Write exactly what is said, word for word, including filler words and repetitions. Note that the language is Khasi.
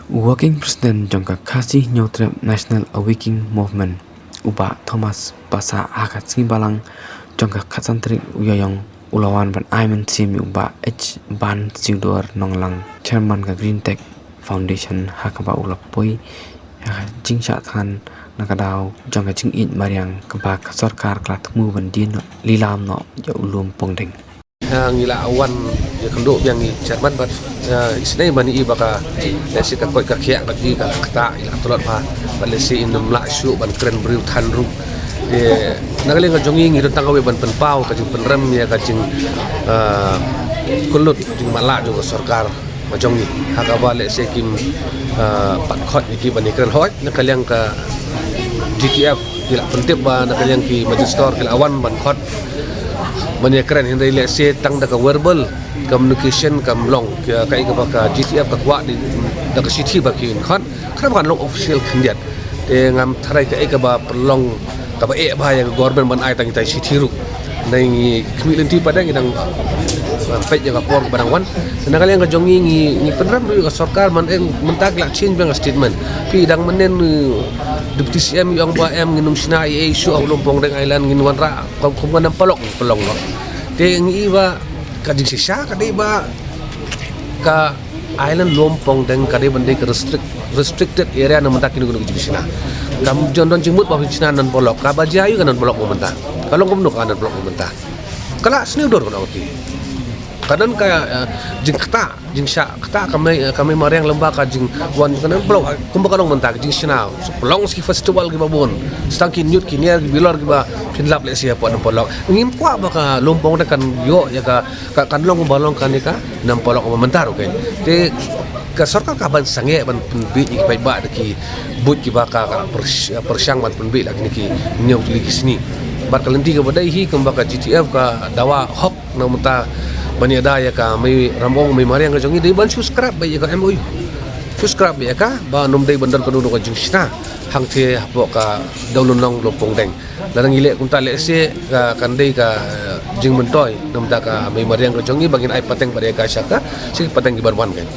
Working President jong ka Khasi Hynñiewtrep National Awakening Movement, u Bah Thomas Passah, ha ka sngi Balang jong ka khatsan tarik u Ïaïong, u la wan ban ai mynsiem ïa u Bah H Ban Siewdor Nonglang, Chairman ka Green Tech Foundation, ha kaba u la poi ha ka jingshah thngan na ka daw jong ka jingïeit mariang kaba ka sorkar ka la thmu ban die lilam noh ïa u Lum Pongdeng. Ah, ngi la wan ïakynduh biang i Chairman bad, ah, isynei ban i ba ka, lehse ka koit ka khiah bad i ka ktah i la tlot bha, bad lehse in ym lah shuh ban kren briew than ruh. Te na ka liang ka jong ngi, ngi don tang kawei ban pynpaw ka jingpynrem ïa ka jing, ah, kyllut jingmatlah jong ka sorkar ba jong ngi. Ha kaba lehse kim, ah, pat khot ïa ki ban ïakren hooid, na ka liang ka G T F ki la pyntip ba na ka liang ki magistrate ki la wan ban khot ban ïakren, hynrei lehse tang da ka verbal communication kam long, ka, kaei kaba ka G T F ka kwah da ka shithi ba kin khot, kaba kan long official khyndiat. Te ngam tharai kaei kaba pynlong kaba eh bha ïa ka government ban ai tang itai shithi ruh. Ngi khmih lynti pat, ngi dang, ah, peit ïa ka por ba dang wan. Na ka liang ka jong ngi, ngi, ngi pynrem ruh ïa ka sorkar, man, eh, mynta ki la change biang ka statement. Phi dang mynnin, eh, Deputy C M i ong ba em ngin ym shna ei ei shuh ha u Lum Pongdeng Island, ngin wanrah kum, kum ka Nampolok, Nampolok noh. Te ngi i ba ka jingshisha ka dei ba ka Island Lum Pongdeng ka dei ban dei ka restrict, restricted area na mynta kino kino ki jingshna. Kam jong don jingmut ba phin shna Nampolok, kaba jia ïa ka Nampolok mynta. Ka long kumno ka Nampolok mynta? Ka la sniew dur ka nongti. Ka don ka, eh, jingktah, jingshah ktah ka mei, eh, ka mei mariang lem bad ka jingwan ka Nampolok. Kumba ka long mynta ka jingshna. Pynlong sa ki festival kiba bun. Sa tang ki ñiut ki ñiar ki bilor kiba pynlap lehse hapoh Nampolok. Ngim kwah ba ka Lum Pongdeng kan ïoh ïa ka ka, kan long ba long kane ka Nampolok ba mynta ruh kein. Te ka sorkar ka ban sangeh ban pynbiej ïa ki paidbah da ki buit kiba ka, ka pyrsh-, pyrshang ban pynbiej la kine ki hynñiew tylli ki sngi. Bad ka lynti kaba dei hi kumba ka G T F ka dawa hok na mynta ban ïada ïa ka mei Ramong mei mariang ka jong ngi, dei ban shu scrap beit ïa ka M O U. Shu scrap beit ïa ka ba ym dei ban don kano kano ka jingshna hangtei hapoh ka Dewlynnong Lum Pongdeng. Lada ngi leh kumta lehse ka, kan dei ka, eh, jingmyntoi na bynta ka mei mariang ka jong ngi ba ngin ai pateng bad ïa ka sha ka, sha ki pateng kiban wan kein.